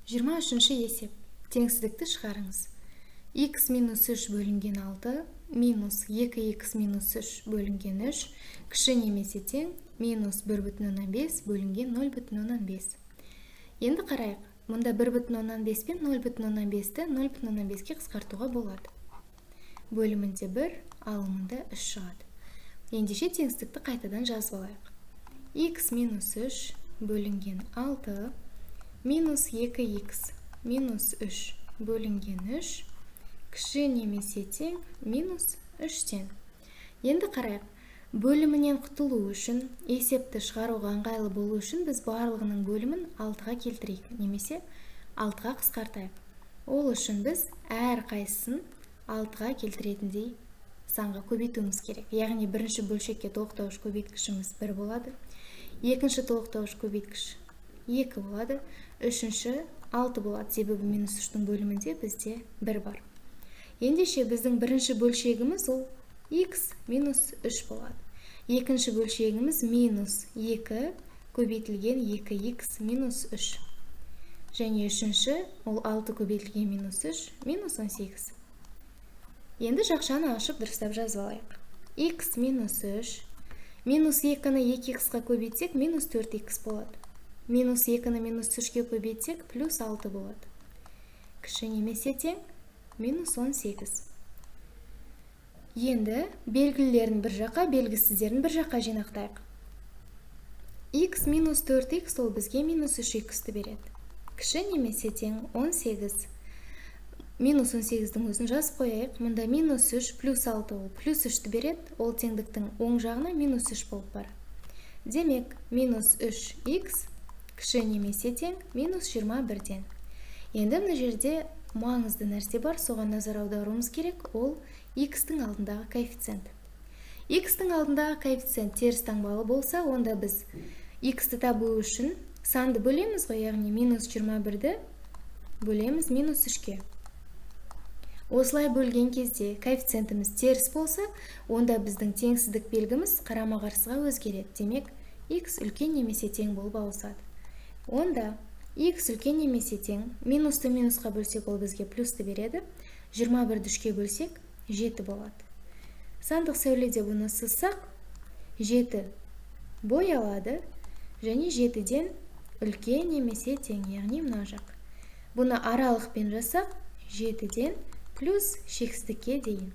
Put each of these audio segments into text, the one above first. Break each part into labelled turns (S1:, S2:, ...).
S1: 23-ші есеп. Теңсіздікті шығарыңыз. Х минус 3 бөлінген 6 минус 2х минус 3 бөлінген 3 кіші немесе тең минус 1,5 бөлінген 0,5. Енді қарайық. Мұнда 1,5 пен 0,5-ті 0,5-ке қысқартуға болады. Бөлімінде 1, алымында 3 шығады. Ендеше теңсіздікті қайтадан жазып алайық. Х минус 3 бөлінген 6 минус 2х минус 3 бөлінген 3 кіші немесе тең минус 3-тен. Енді қарайық. Бөлімінен құтылу үшін, есепті шығаруға ыңғайлы болу үшін біз барлығының бөлімін 6-ға келтірейік немесе 6-ға қысқартайық. Ол үшін біз әр қайсысын 6-ға келтіретіндей санға көбейтуіміз керек. Яғни бірінші бөлшекке толықтауыш көбейткішіміз 1 болады, екінші толықтауыш көбейткіш 2 болады, үшінші 6 болады. Себебі минус 3-тің бөлімінде бізде 1 бар. Ендеше біздің бірінші бөлшегіміз ол х минус 3 болады. Екінші бөлшегіміз минус 2 көбейтілген 2х минус 3. Және үшінші ол 6 көбейтілген минус 3 минус 18. Енді жақшаны ашып дұрыстап жазып алайық. Х минус 3 минус 2-ні 2х-қа көбейтсек минус 4х болады. Минус 2-ні минус 3-ке көбейтсек плюс 6 болады. Кіші немесе тең минус 18. Енді белгілерін бір жаққа, белгісіздерін бір жаққа жинақтайық. Х минус 4х ол бізге минус 3х-ті береді. Кіші немесе тең 18. Минус 18-дің өзін жазып қояйық. Мұнда минус 3 плюс 6 ол плюс 3-ті береді. Ол теңдіктің оң жағына минус 3 болып барады. Демек, минус 3х кіші немесе тең минус 21-ден. Енді мына жерде маңызды нәрсе бар, соған назар аударуымыз керек, ол х-тің алдындағы коэффициент. Х-тің алдындағы коэффициент теріс таңбалы болса, онда біз х-ті табу үшін санды бөлеміз ғой, яғни минус 21-ді бөлеміз минус 3-ке. Осылай бөлген кезде коэффициентіміз теріс болса, онда біздің теңсіздік белгіміз қарама-қарсыға өзгереді. Демек, х үлкен немесе тең болып ауысады. Онда х үлкен немесе тең, минусты минусқа бөлсек, ол бізге плюсты береді. 21-ді 3-ке бөлсек, 7 болады. Сандық сәуледе бұны сызсақ, 7 боялады және 7-ден үлкен немесе тең, яғни мына жақ. Бұны аралықпен жазсақ, 7-ден плюс шексіздікке дейін.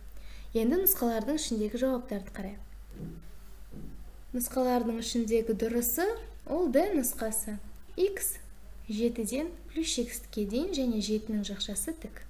S1: Енді нұсқалардың ішіндегі жауаптарды қарайық. Нұсқалардың ішіндегі дұрысы ол D нұсқасы. Х 7-ден плюс шексіздікке дейін және 7-нің жақшасы тік.